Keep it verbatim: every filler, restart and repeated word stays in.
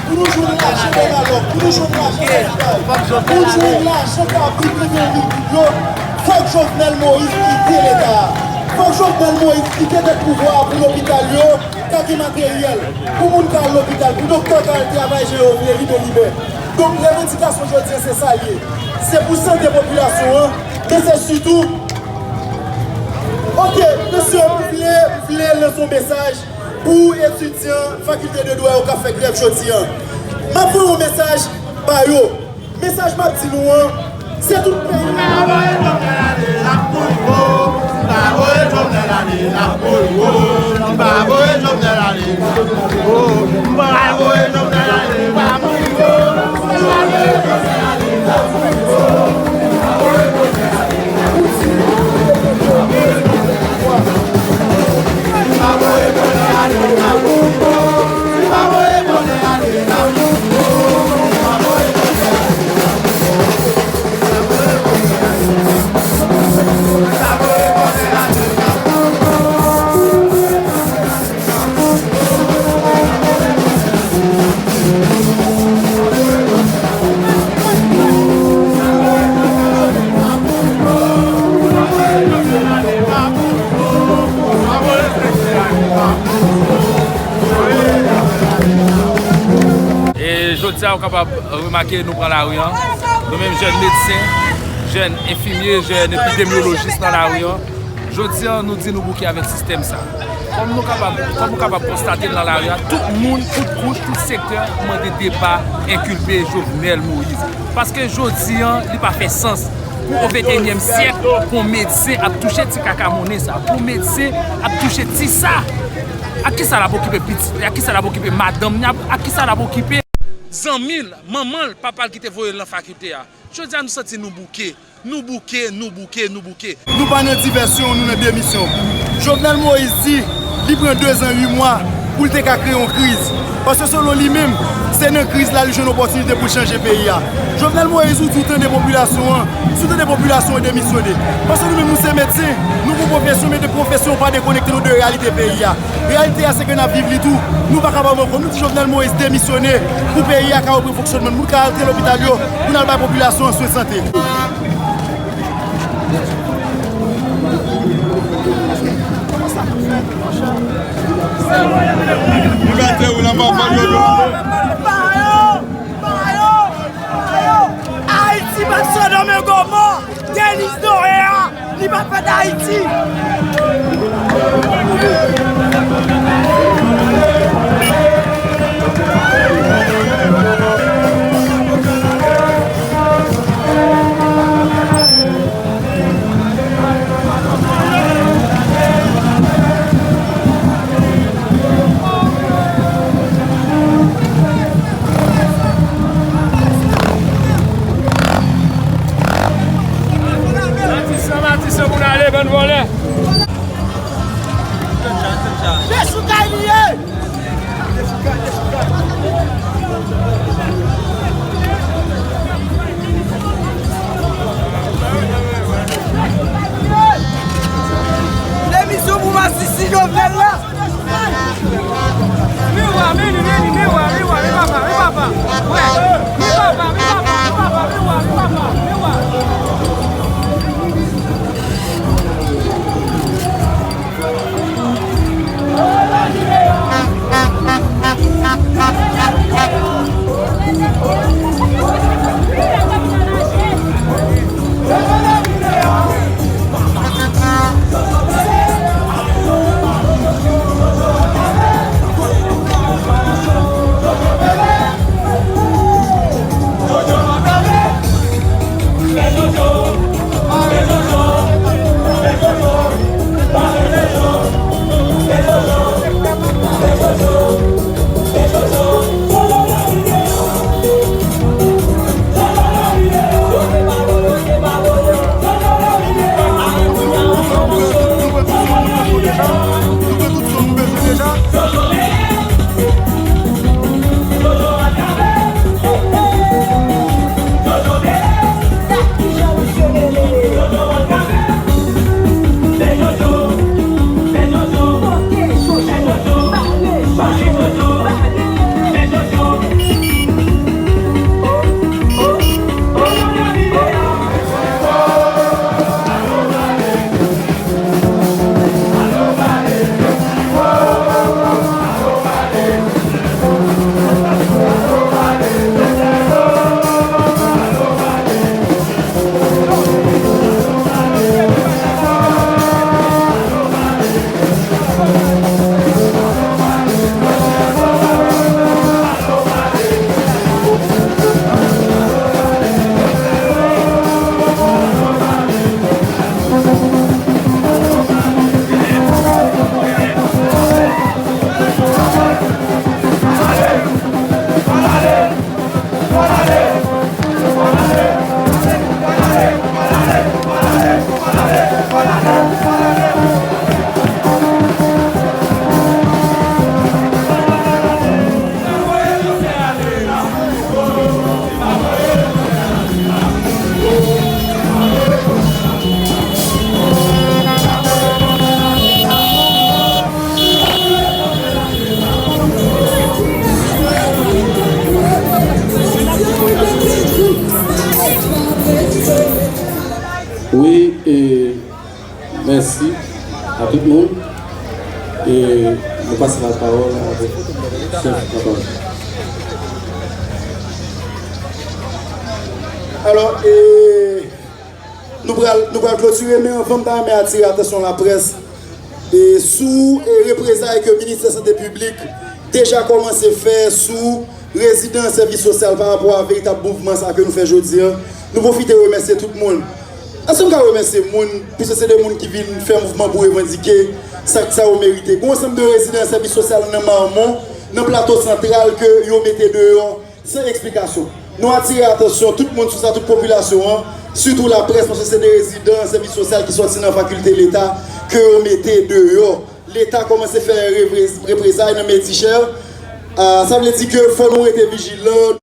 Pou nou jwenn lajan Benalòk, pou nou jwenn lajan lopital, pou nou jwenn lajan kabrit de ven mil goud yo, fòk Jovenel Moïse kite Leta a. Fòk Jovenel Moïse kite tèt pouvwa a pou lopital yo ka gen materyèl, pou moun ka al lopital, pou doktè ka al travay jan yo vle, libe libe. Donk, revandikasyon jodi a, se sa l ye. Se pou sante popilasyon an, men se sitou, oke, mesye, m vle, m vle lanse yon mesaj pou etidyan fakilte de dwa yo k ap fè grèv jodi a. M ap voye yon mesaj ba yo. Mesaj m ap di nou an, se tout peyi. E jodi a, ou kapab remake nou pran lari an. Nou menm jèn medsen, jèn enfimye, jèn epidemyolojis nan lari an. Jodi a, nou di nou bouke avèk sistèm sa. Kòm nou kapab, kòm ou kapab konstate l nan lari a, tout moun, tout kouch, tout sektè mande depa enkilpe Jovenel Moïse. Paske jodi a, li pa fè sans pou o venteyinyèm syèk, pou yon medsen ap touche ti kaka monnen sa, pou yon medsen ap touche ti sa. Ak kisa l ap okipe pitit li? Ak kisa l ap okipe madanm li? Ak kisa l ap okipe zanmi l, manman l, papa l ki te voye l nan fakilte a? Jodi a, nou santi nou bouke. Nou bouke, nou bouke, nou bouke. Nou pa nan divèsyon, nou nan demisyon. Jovenel Moïse di li pran dezan uit mwa pou l te ka kreye yon kriz. Paske selon li menm, se nan kriz la li jwenn opòtinite pou l chanje peyi a. Jovenel Moïse, ou di w tande popilasyon an. Si w tande popilasyon an, demisyone. Paske nou menm, nou se medsen, nou gon pwofesyon, men de pwofesyon pa dekonekte nou de reyalite peyi a. Reyalite a, se ke n ap viv li tou. Nou pa kapab ankò. Nou di Jovenel Moïse demisyone pou peyi a ka reprann fonksyònman l, pou l ka antre lopital yo, pou n al bay popilasyon an swen sante. Ayiti p ap Sodòm e Gomò, Denis Noé a, li p ap fèt Ayiti. Matisan, Matisan pou n ale, bann vòlè. Se sou kay li ye! Wi, e mèsi a tout moun. E nou pase lapawòl avèk chèf kanton. Alò, e, nou pral, nou pral klotire, men anvan m ta renmen atire atansyon laprès e sou e reprezay ke Ministè Sante Piblik deja kòmanse fè sou rezidan sèvis sosyal pa rapò a veritab mouvman sa ke nou fè jodi a. Nou pwofite remèsye tout moun. Èske m ka remèsye moun, piske se de moun ki vin fè mouvman pou revandike sa, sa yo merite? Gon ansanm de rezidan sèvis sosyal nan Mamon, nan Plato Santral ke yo mete deyò san eksplikasyon. Nou atire atansyon tout moun sou sa, tout popilasyon an, sitou laprès, paske se de rezidan sèvis sosyal ki sòti nan fakilte Leta ke yo mete deyò. Leta kòmanse fè repre-, reprezay nan Medi Chè. Ah, sa vle di ke fò nou rete vijilan.